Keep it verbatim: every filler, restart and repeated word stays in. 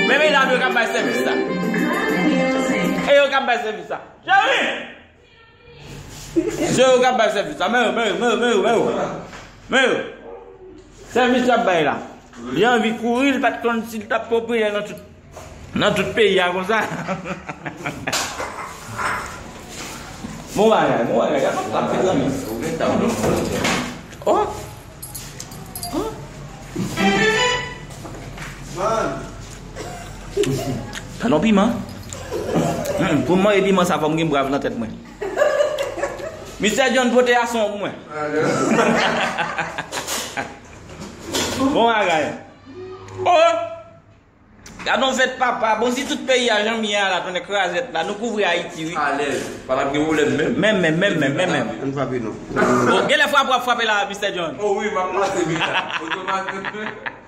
Men medam yo k ap bay sèvis la. E yo k ap bay sèvis la. Jerry! Se yo k ap bay sèvis la. Men yo, men yo, men yo, men yo, men yo. Men yo. Sèvis y ap bay la. Li anvi kouri, li pa t konn si l t ap popilè nan tout, nan tout peyi a konsa. Bon bagay, bon bagay. Gade sa, mezanmi. Oh! Oh! Talon piman. Mm, pou m manje piman sa, fò m gen brav nan tèt mwen. Mistè John pote yason pou mwen. Bon bagay. Oh! Gade yon fèt papa. Bon, si tout peyi a jan m ye a la, tonnè krazèt la, nou kouvri Ayiti, wi. Alèz. Pa t ap gen pwoblèm menm. Menm, menm, menm, menm, menm, menm. Ann frape non. Oh, genlè frape w ap frape la, Mistè John. Oh wi, m ap pase wi la. Otomatik.